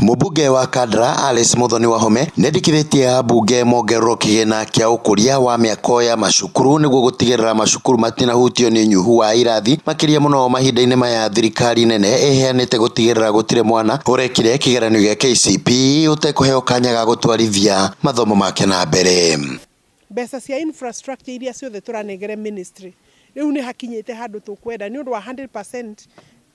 Mũmbunge wa Kandara Alice Muthoni Wahome nĩendekithĩtie ambunge mongererwo kĩgĩna kĩa ũkũria wa mĩako ya macukuru nĩguo gũtigĩrĩra macukuru matinahutio nĩ ũnyihu wa irathi makĩria mũno mahinda-inĩ maya thirikari nene ĩheanĩte gũtigĩrĩra gũtirĩ mwana ũrekire kĩgeranio gĩa KCPE ũtekũheo kanya ga gũtwarithia mathomo make na mbere. Mbeca cia infrastructure iria ciothe tũranengere ministry rĩu nĩ hakinyĩte handũ tũkwenda nĩ ũndũ wa 100%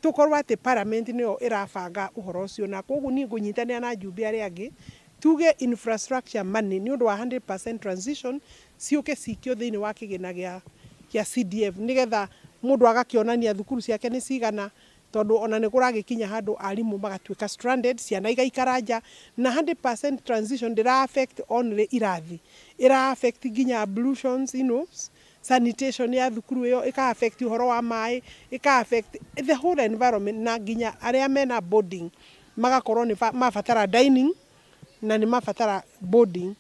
tũkorwo atĩ parliament nĩyo ĩrabanga ũhoro ũcio, na koguo niĩ ngũnyitanĩra na njumbe arĩa angĩ tuge infrastructure money nĩ ũndũ wa 100% transition ciũke cikio thĩinĩ wa kĩgĩna gĩa CDF, nĩgetha mũndũ agakĩonania thukuru ciake nĩ cigana, tondũ ona nĩ kũragĩkinya handũ arimũ magatuĩka stranded, ciana igaikara nja, na 100% transition ndĩra affect only irathi, ĩra affect nginya ablutions, sanitation ya thukuru ĩyo, ĩka affect ũhoro wa maĩ, ĩka affect the whole environment, na nginya arĩa mena boarding magakorwo nĩ mabatara dining na nĩ mabatara boarding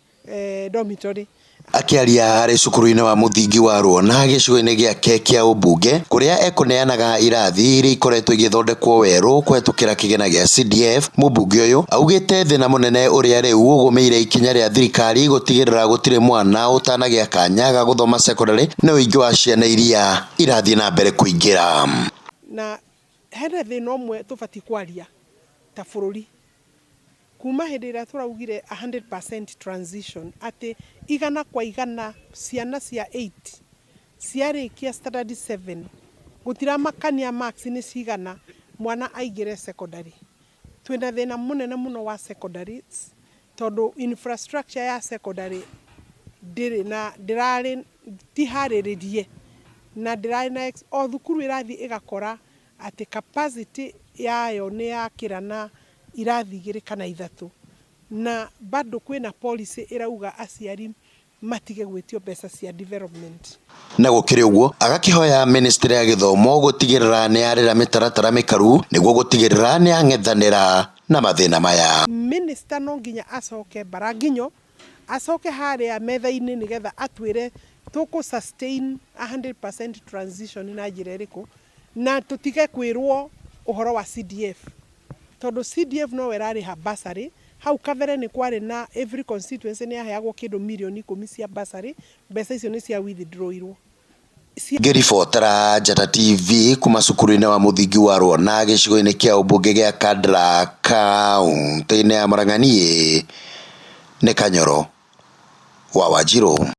dormitory. Akĩaria arĩ cukuru-inĩ wa mũthingi wa Ruona gĩcigo-inĩ gĩake kĩa ũmbunge kũrĩa ekũneanaga irathi iria ikoretwo igĩthondekwo werũ kũhetũkĩra kĩgĩna gĩa CDF, mũmbunge ũyũ augĩte thĩna mũnene ũrĩa rĩu ũgũmĩire ikinya rĩa thirikari gũtigĩrĩra gũtirĩ mwana ũtanagĩa kanya ga gũthoma secondary nĩ ũingĩ wa ciana iria irathiĩ na mbere kũingĩra. Na hena thĩna ũmwe tũbatiĩ kwaria ta bũrũri kuma hĩndĩ ĩrĩa tũraugire 100% transition, atĩ 100% ciana cia 8 ciarĩkia standard 7, gũtiramakania marks nĩ cigana, mwana aingĩre secondary. Twĩna thĩna mũnene mũno wa secondaries, tondũ infrastructure ya secondary ndĩrĩ na ndĩrarĩ tiharĩrĩrie na ndĩrarĩ na o thukuru ĩrathiĩ ĩgakora atĩ capacity yayo nĩ yakĩra na irathi 2 kana 3, na bado kwĩna policy ĩrauga aciari matige gwĩtio mbeca cia development. Na gũkĩrĩ ũguo agakĩhoya ministry ya gĩthomo gũtigĩrĩra nĩ yarĩra mĩtaratara mĩkaru nĩguo gũtigĩrĩra nĩ yang'ethanĩra na mathĩna maya. Minister no nginya acoke baranginyo, acoke harĩa metha-inĩ nĩgetha atwĩre tũkũ sustain 100% transition na njĩra ĩrĩkũ, na tũtige kwĩrwo ũhoro wa CDF, tondũ CDF no ĩrarĩha bursary. Hau kabere nĩ kwarĩ na every constituency nĩ yaheagwo kĩndũ mirioni 10 cia bursary, mbeca icio nĩ cia withdrawirwo. Ngĩribotera Njata TV kuma cukuru-inĩ wa mũthingi wa Ruona gĩcigo-inĩ kĩa ũmbunge gĩa Kandara kaũntĩ-inĩ ya Murang'a, niĩ nĩ Kanyoro wa Wanjirũ.